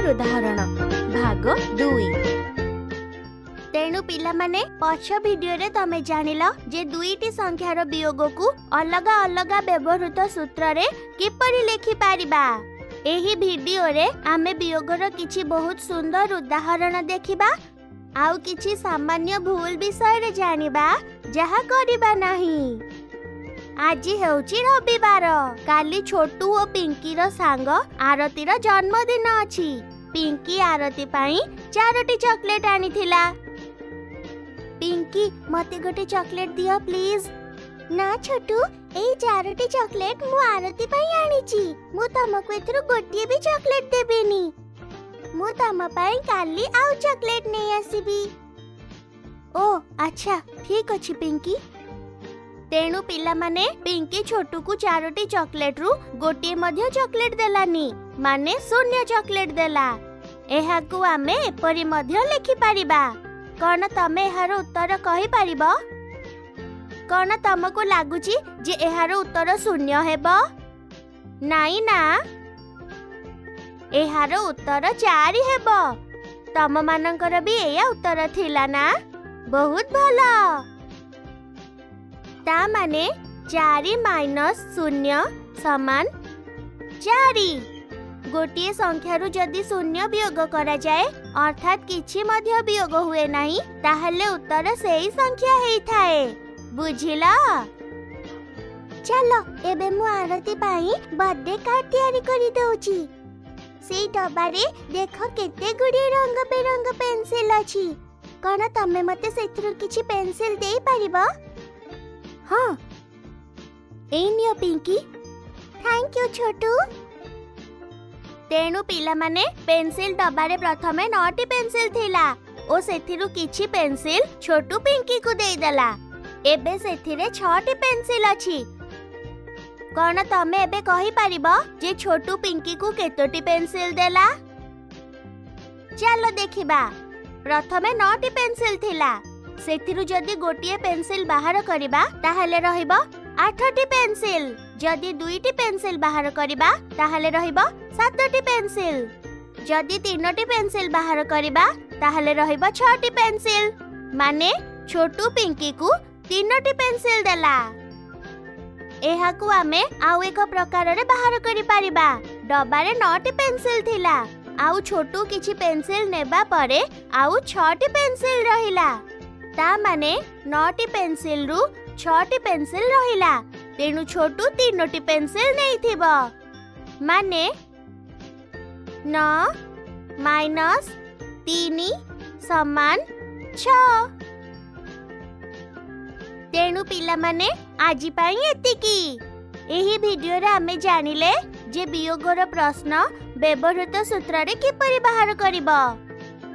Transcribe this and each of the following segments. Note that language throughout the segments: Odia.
ସୁନ୍ଦର ଉଦାହରଣ, ଭାଗ 2। ତେଣୁ ପିଲାମାନେ, ପଛ ଭିଡିଓରେ ତମେ ଜାଣିଲ ଯେ ଦୁଇଟି ସଂଖ୍ୟାର ବିୟୋଗକୁ ଅଲଗା ଅଲଗା ବ୍ୟବହୃତ ସୂତ୍ରରେ କିପରି ଲେଖିପାରିବା। ଏହି ଭିଡିଓରେ ଆମେ ବିୟୋଗର କିଛି ବହୁତ ସୁନ୍ଦର ଉଦାହରଣ ଦେଖିବା ଆଉ କିଛି ସାମାନ୍ୟ ଭୁଲ ବିଷୟରେ ଜାଣିବା, ଯାହା କରିବା ନାହିଁ। ଆଜି ହେଉଛି ରବିବାର। କାଲି ଛୋଟୁ ଓ ପିଙ୍କିର ସାଙ୍ଗ ଆରତୀର ଜନ୍ମଦିନ ଅଛି। ପିଙ୍କି ଆରତୀ ପାଇଁ ଚାରୋଟି ଚକୋଲେଟ ଆଣିଥିଲା। ପିଙ୍କି, ମତେ ଗୋଟେ ଚକୋଲେଟ ଦିଅ ପ୍ଲିଜ। ନା ଛୋଟୁ, ଏଇ ଚାରୋଟି ଚକୋଲେଟ ମୁଁ ଆରତୀ ପାଇଁ ଆଣିଛି। ମୁଁ ତମକୁ ଏଥିରୁ ଗୋଟିଏ ବି ଚକୋଲେଟ ଦେବିନି। ମୁଁ ତମ ପାଇଁ କାଲି ଆଉ ଚକୋଲେଟ ନେଇ ଆସିବି। ଓ ଆଚ୍ଛା, ଠିକ ଅଛି ପିଙ୍କି। ତେଣୁ ପିଲାମାନେ, ପିଙ୍କି ଛୋଟୁକୁ ଚାରୋଟି ଚକୋଲେଟରୁ ଗୋଟିଏ ମଧ୍ୟ ଚକୋଲେଟ ଦେଲାନି, ମାନେ ଶୂନ୍ୟ ଚକୋଲେଟ ଦେଲା। ଏହାକୁ ଆମେ ଏପରି ମଧ୍ୟ ଲେଖିପାରିବା। କଣ ତମେ ଏହାର ଉତ୍ତର କହିପାରିବ? କଣ ତମକୁ ଲାଗୁଛି ଯେ ଏହାର ଉତ୍ତର ଶୂନ୍ୟ ହେବ? ନାଇଁ ନା, ଏହାର ଉତ୍ତର 4 ହେବ। ତମମାନଙ୍କର ବି ଏଇଆ ଉତ୍ତର ଥିଲା ନା? ବହୁତ ଭଲ। ତା ମାନେ 4 ମାଇନସ 0 ସମାନ 4। ଗୋଟିଏ ସଂଖ୍ୟାରୁ ଯଦି ଶୂନ୍ୟ ବିୟୋଗ କରାଯାଏ, ଅର୍ଥାତ୍ କିଛି ମଧ୍ୟ ବିୟୋଗ ହୁଏ ନାହିଁ, ତାହେଲେ ଉତ୍ତର ସେଇ ସଂଖ୍ୟା ହେଇଥାଏ। ବୁଝିଲ? ଚାଲ, ଏବେ ମୁଁ ଆରତୀ ପାଇଁ ବର୍ଥଡେ କାର୍ଡ ତିଆରି କରିଦଉଛି। ସେଇ ଡବାରେ ଦେଖ, କେତେ ଗୁଡ଼ିଏ ରଙ୍ଗ ବେରଙ୍ଗ ପେନସିଲ ଅଛି। କଣ ତମେ ମତେ ସେଥିରୁ କିଛି ପେନସିଲ ଦେଇପାରିବ? ହଁ, ଏଇ ନିଅ ପିଙ୍କି। Thank you Chhotu. ତେଣୁ ପିଲାମାନେ, ପେନସିଲ ଡବାରେ ପ୍ରଥମେ ନଅଟି ପେନସିଲ ଥିଲା ଓ ସେଥିରୁ କିଛି ପେନସିଲ ଛୋଟୁ ପିଙ୍କିକୁ ଦେଇଦେଲା। ଏବେ ସେଥିରେ ଛଅଟି ପେନସିଲ ଅଛି। କଣ ତମେ ଏବେ କହିପାରିବ ଯେ ଛୋଟୁ ପିଙ୍କିକୁ କେତୋଟି ପେନସିଲ ଦେଲା? ଚାଲ ଦେଖିବା। ପ୍ରଥମେ ନଅଟି ପେନସିଲ ଥିଲା। ସେଥିରୁ ଯଦି ଗୋଟିଏ ପେନସିଲ ବାହାର କରିବା, ତାହେଲେ ରହିବ ଆଠଟି ପେନସିଲ। ଯଦି ଦୁଇଟି ପେନସିଲ ବାହାର କରିବା, ତାହେଲେ ରହିବ ସାତଟି ପେନସିଲ। ଯଦି ତିନୋଟି ପେନସିଲ ବାହାର କରିବା, ତାହେଲେ ରହିବ ଛଅଟି ପେନସିଲ। ମାନେ ଛୋଟୁ ପିଙ୍କିକୁ ତିନୋଟି ପେନସିଲ ଦେଲା। ଏହାକୁ ଆମେ ଆଉ ଏକ ପ୍ରକାରରେ ବାହାର କରିପାରିବା। ଡବାରେ ନଅଟି ପେନସିଲ ଥିଲା ଆଉ ଛୋଟୁ କିଛି ପେନସିଲ ନେବା ପରେ ଆଉ ଛଅଟି ପେନସିଲ ରହିଲା। ତା ମାନେ ନଅଟି ପେନସିଲରୁ ଛଅଟି ପେନସିଲ ରହିଲା। ତେଣୁ ଛୋଟୁ ତିନୋଟି ପେନସିଲ ନେଇଥିବ। ମାନେ 9 ମାଇନସ 3 ସମାନ 6। ତେଣୁ ପିଲାମାନେ, ଆଜି ପାଇଁ ଏତିକି। ଏହି ଭିଡିଓରେ ଆମେ ଜାଣିଲେ ଯେ ବିୟୋଗର ପ୍ରଶ୍ନ ବ୍ୟବହୃତ ସୂତ୍ରରେ କିପରି ବାହାର କରିବ।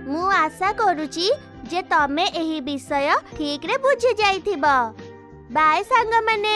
ମୁଁ ଆଶା କରୁଛି ଯେ ତମେ ଏହି ବିଷୟ ଠିକରେ ବୁଝି ଯାଇଥିବ। ବାଏ ସାଙ୍ଗମାନେ।